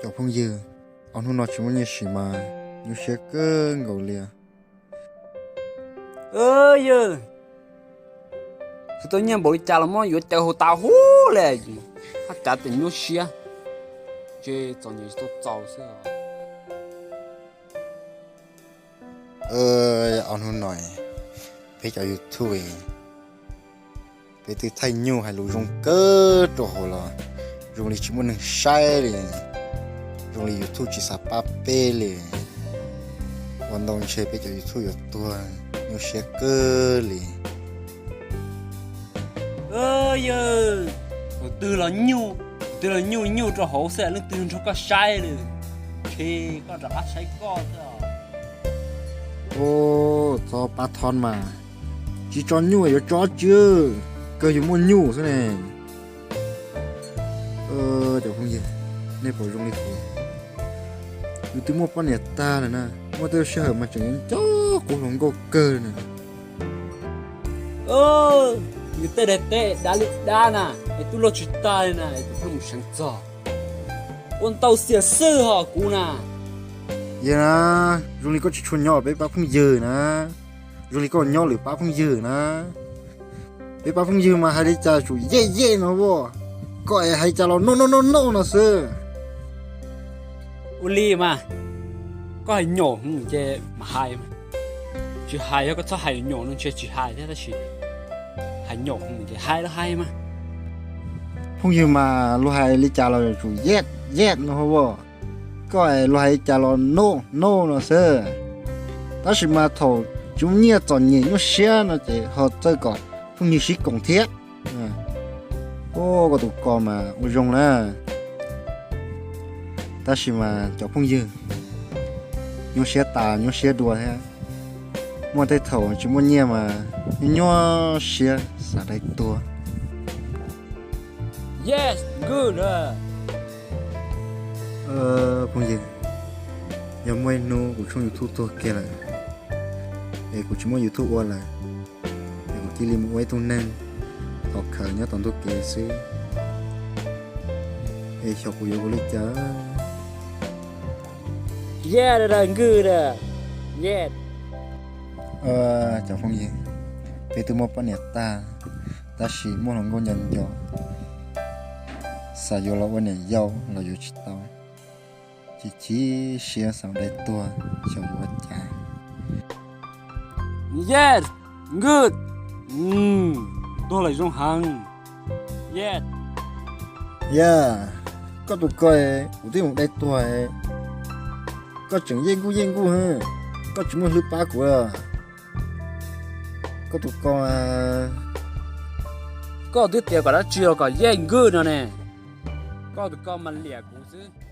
Cov phooj ywg, ob hnub no tsis muaj nyiaj siv mas nyuaj siab kawg nkaus li. Yawg, tsis tau nyiaj npaum li cas los muab yuav caws hauv tas huv li, haj cav tias nyuaj siab, ntshe txom nyem tsis tau txaus xwb. Ob hnub no peb cov YouTube, peb twb thaij nyuj hais lus zoo kawg rau hauv los zoo li tsis muaj neeg saib li, zoo li YouTube tsis xav pab peb li. Ua ntau ntshe peb cov YouTube yuav tuag, nyuaj siab kawg li. Yawg, thaum twg los nyuj, thaum twg los nyuj nyuj rau hauv xwb, leej twg nrog koj saib li, ntshe koj rov qab saib koj xwb. Txhob pab thov mas, tsis tso nyuj yuav tso tsi, kawg yuav muaj nyuj xwb ne. Cov phooj ywg, nej puas zoo li kuv? Kuv twb muaj poj niam tag lawm na, muaj tej sij hawm mas tseem nco qub hluas nkauj kawg na. Nws tej daim teb dab li dab na, es tub loj tsis tag li na, es kuv pheej mus seev txog. Ua ntau xiam xwb hos kuv na. Yog na, zoo li koj tsis tshua nyob peb pab phooj ywg na, zoo li koj nyob lwm pab phooj ywg na. Peb pab phooj ywg mas hais li cas tsum yej yej no as, koj es hais cas los no no no no no xwb. Ua li mas, koj hais nyuaj ces mam hais, tsis hais, yog koj txhob hais nyuaj no ntshe tsis hais thiab, tab sis hais nyuaj ces hais los hais mas. Phooj ywg mas luag hais li cas los tsum yej yej no as, koj es luag hais li cas los no no no xwb. Tab sis mas thaum tsis muaj nyiaj txom nyem nyuaj siab no ces ho txawj kom phooj ywg sib koom thiab. Koj tus ko mas ua zoo na, tab sis mas cov phooj ywg nyuaj siab tas nyuaj siab dua thiab. Muaj tej thaum tsis muaj nyiaj mas nyuaj nyuaj siab xav dai tuag. Phooj ywg, yog muaj ib hnub kuv tshooj YouTube tuag kiag lawm, es kuv tsis muaj YouTube ua lawm, es kuv cia li mus ua ib tug neeg thov khawv nyob tom ntug kev xwb, es xyov kuv yuav ua li cas. Cov phooj ywg, peb twb muaj poj niam tag, tab sis muaj hluas nkauj nco nco, xav yuav los ua niam yau los yuav tsis tau, chim chim siab xav dai tuag, xyov yuav ua cas. Yej, Nkawj, tuag lawm zoo heev. Yej, yog koj tus ko, kuv twb mus dai tuag, koj tseem yej nkuj yej nkuj, koj tsis muaj hlwb pab kuv. Koj tus ko, koj twb tias kom dab tsi los kom Yej Nkawj no ne, koj tus ko mas liam kuv xwb.